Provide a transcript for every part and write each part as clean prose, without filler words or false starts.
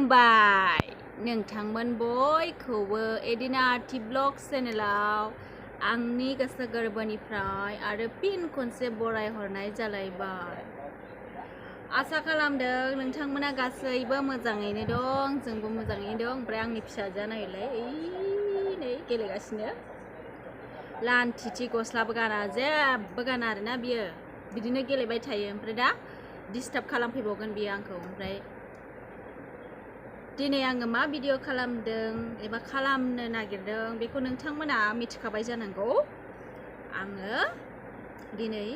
खुलुमबाय नोंथांमोन बयखौबो एडिना ब्लग चेनेलाव आंनि गोसो गोरबोनिफ्राय आरो फिन खनसे बरायहरनाय जालायबाय। आसा खालामदों नोंथांमोना गासैबो मोजाङैनो दं, जोंबो मोजाङैनो दं। ओमफ्राय आंनि फिसाजोआ नायलाय नै गेलेगासिनो, लान्थिथि गस्लाबो गाना, जेबो गाना आरोना बियो, बिदिनो गेलेबाय थायो। ओमफ्राय दा डिस्टार्ब खालामफैबावगोन बियो आंखौ। ओमफ्राय दिनै आङो मा भिडिअ खालामदों एबा खालामनो नागिरदों बेखौ नोंथांमोना मिथिखाबाय जानांगौ। आङो दिनै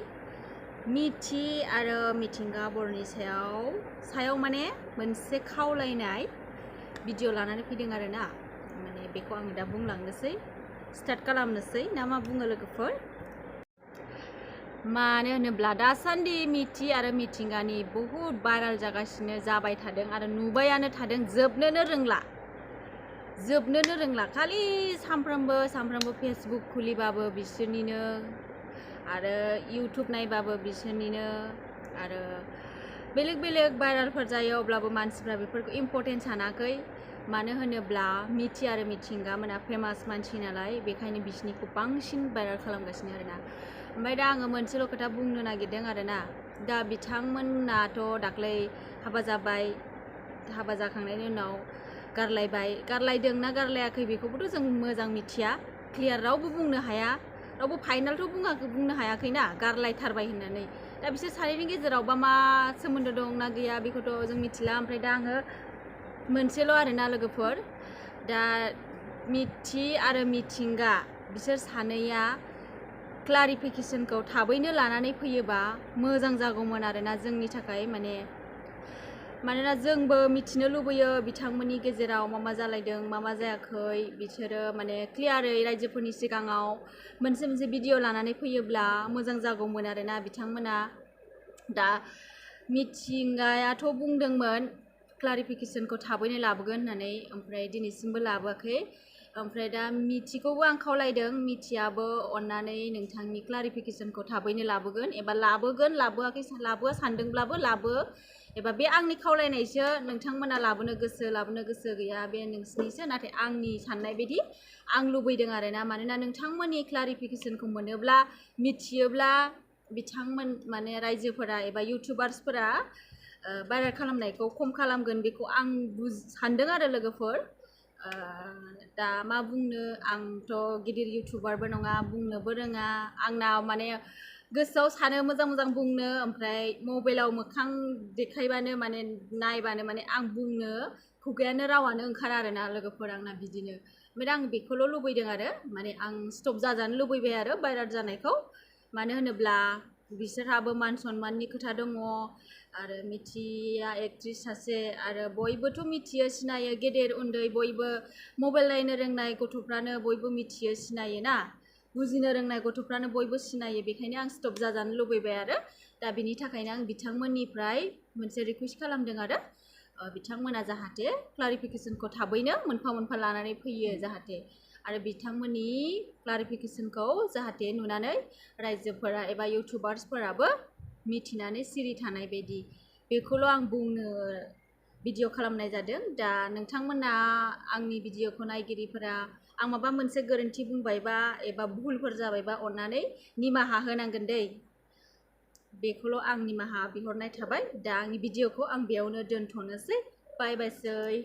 मिथि आरो मिथिंगा बर'नि सायाव माने मोनसे खावलायनाय भिडिअ लानानै फैदों आरोना। माने बेखौ आङो दा बुंलांनोसै, स्टार्ट खालामनोसै ना मा बुङो लोगोफोर? मानो होनोब्ला दासान्दि मिथि आरो मिथिंगानि बहुद भाइराल जागासिनो, जाबाय थादों आरो नुबायानो थादों, जोबनोनो रोंला। खालि सानफ्रामबो फेसबुक खुलिबाबो बिसोरनिनो, आरो इउटुब नायबाबो बिसोरनिनो, आरो बेलेग भाइरालफोर जायो। अब्लाबो मानसिफ्रा बेफोरखौ इम्परटेन्ट सानाखै। मानो होनोब्ला मिथि आरो मिथिंगा मोना फेमास मानसि नालाय, बेखायनो बिसोरनिखौ बांसिन भाइराल खालामगासिनो आरोना। ओमफ्राय दा आङो मोनसेल' खोथा बुंनो नागिरदों आरोना। दा बिथांमोनाथ' दाख्लै हाबा जाबाय, हाबा जाखांनायनि उनाव गारलायदों ना गारलायाखै बेखौबोथ' जों मोजां मिथिया, क्लियार रावबो बुंनो हाया, रावबो फाइनालथ' बुंनो हायाखैना गारलायथारबाय होननानै। दा बिसोर सानैनि गेजेरावबा मा सोमोन्दो दं ना गैया बेखौथ' जों मिथिला। ओमफ्राय दा आङो मोनसेल' आरोना लोगोफोर, दा मिथि आरो मिथिंगा बिसोर सानैया क्लारिफिकेसनखौ थाबैनो लानानै फैयोबा मोजां जागौमोन आरोना जोंनि थाखाय। मानोना जोंबो मिथिनो लुबैयो बिथांमोननि गेजेराव मा जालायदों, मा जायाखै। बिसोरो माने क्लियारै रायजोफोरनि सिगाङाव मोनसे भिडिअ लानानै फैयोब्ला मोजां जागौमोन आरोना बिथांमोना। दा मिथिंगायाथ' बुंदोंमोन क्लारिफिकेसनखौ थाबैनो लाबोगोन होननानै, ओमफ्राय दिनैसिमबो लाबोआखै। ओमफ्राय दा मिथिखौबो आं खावलायदों, मिथियाबो अन्नानै नोंथांनि क्लारिफिकेसनखौ थाबैनो लाबोगोन, एबा लाबोआ सानदोंब्लाबो लाबो, एबा बे आंनि खावलायनायसो, नोंथांमोना लाबोनो गोसो गैया बे नोंसिनिसो। नाथाय आंनि साननाय बायदि आं लुबैदों आरोना। मानोना नोंथांमोननि क्लारिफिकेसनखौ मोनोब्ला, मिथियोब्ला बिथांमोन माने रायजोफोरा एबा इउटुबार्सफोरा भाइरेल खालामनायखौ खम खालामगोन, बेखौ आं सानदों आरो लोगोफोर। दा मा बुंनो, आंथ' गिदिर इउटुबारबो नङा, बुंनोबो रोङा। आंनाव माने गोसोआव सानो मोजां बुंनो, ओमफ्राय मबाइलाव मोखां देखायबानो माने नायबानो माने आं बुंनो खुगायानो रावानो ओंखारा आरोना लोगोफोर, आंना बिदिनो। ओमफ्राय आं बेखौल' लुबैदों आरो, माने आं स्टप जाजानो लुबैबाय आरो भाइरेल जानायखौ। मानो होनोब्ला बिसोरहाबो मान सनमाननि खोथा दङ, आरो मिथिया एक्ट्रिस सासे, आरो बयबोथ' मिथियो सिनायो, गेदेर उन्दै बयबो। मबाइल नायनो रोंनाय गथ'फ्रानो बयबो मिथियो सिनायो ना, बुजिनो रोंनाय गथ'फ्रानो बयबो सिनायो। बेखायनो आं स्टप जाजानो लुबैबाय आरो। दा बिनि थाखायनो आं बिथांमोननिफ्राय मोनसे रिकुवेस्ट खालामदों आरो, बिथांमोना जाहाथे क्लारिफिकेसनखौ थाबैनो मोनफा लानानै फैयो जाहाथे, आरो बिथांमोननि क्लारिफिकेसनखौ जाहाथे नुनानै रायजोफोरा एबा इउटुबार्सफोराबो मिथिनानै सिरि थानाय बायदि, बेखौल' आं बुंनो भिडिअ खालामनाय जादों। दा नोंथांमोना आंनि भिडिअखौ नायगिरिफोरा आं माबा मोनसे गोरोन्थि बुंबायबा एबा भुलफोर जाबायबा अन्नानै निमाहा होनांगोन दै, बेखौल' आं निमाहा बिहरनाय थाबाय। दा आंनि भिडिअखौ आं बेयावनो दोनथ'नोसै, बाय बायसै।